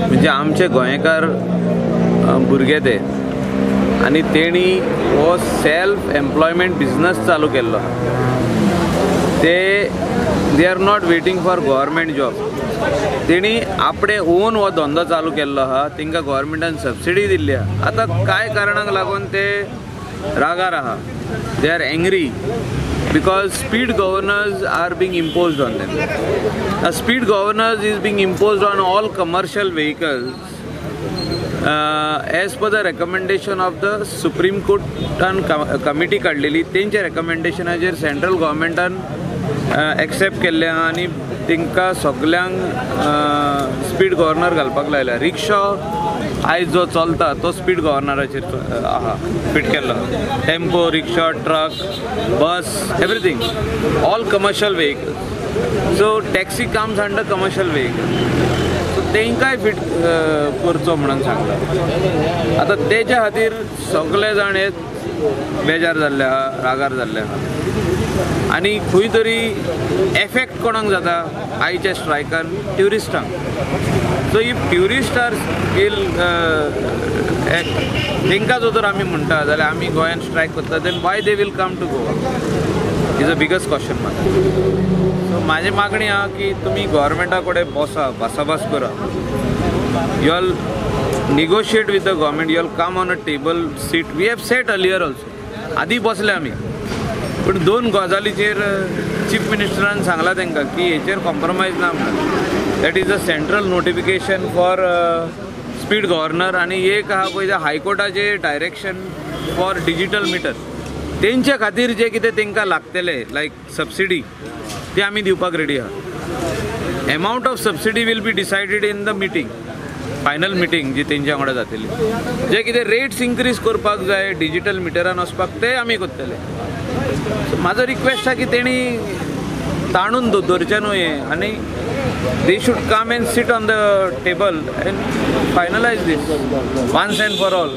म्हणजे आमचे गोंयकार भुरगे ते आनी तेणी हो सेल्फ एम्प्लॉयमेंट बिजनस चालू केल्लो. ते they are not waiting for government job. तेणी आपणे ओन हो धंदो चालू केल्लो आहा. तांकां गव्हर्मेंटान सबसिडी दिल्ली आहा. आतां कांय कारणाक लागून ते रागार आहा. They are angry because speed governors are being imposed on them. Speed governors is being imposed on all commercial vehicles as per the recommendation of the Supreme कोर्टान committee काडलेली. तेंच्या रेकमेंडेशनाचेर सेंट्रल गव्हर्मेंटान एक्सेप्ट केल्लें आहा आनी तांकां सगल्यांक स्पीड गव्हर्नर घालपाक लायला. रिक्षा आयज जो चलता तो स्पीड गव्हर्नराचेर आहा फिट केल्लो. Tempo, rickshaw, truck, bus, everything, all commercial vehicles. So taxi comes under commercial vehicle. So तांकांय फिट करचो म्हणून सांगला. आतां तेच्या खातीर सगळे जाण हे बेजार जाल्ले आहा, रागार जाल्ले आहा आनी खंय तरी एफेक्ट कोणाक जाता आयच्या स्ट्रायकान ट्युरिस्टांक. So if tourist are ill तांकां जर आमी म्हणटा जाल्यार आमी गोंयांत स्ट्रायक करता, then why they will come to Goa is a biggest question mark. So म्हाजी मागणी आहा की तुमी गव्हर्मेंटा कडेन बसा, भासाभास करा. You all negotiate with the government. You all come on a table, sit. We have sat earlier also. आदी बसले आमी, पूण दोन गजालीचेर चीफ मिनिस्टरान सांगलां तांकां की हेचेर कॉम्प्रोमायज ना म्हणून. That is a central notification for speed governor आनी एक आहा पळय हायकोर्टाचे डायरेक्शन फॉर डिजिटल मिटर. तेंच्या खातीर जे कितें तांकां लागतलें लायक सबसिडी ते आमी दिवपाक रेडी आहा. Amount of subsidy will be decided in the meeting, final meeting जी तेंच्या वांगडा जातली. जे कितें रेट्स इन्क्रीज करपाक जाय डिजिटल मिटरान वचपाक ते आमी करतले. सो म्हाजो रिक्वेस्ट आहा की तेणी ताणून दवरचें न्हू हें आनी they should come and sit on the table and finalize this once and for all.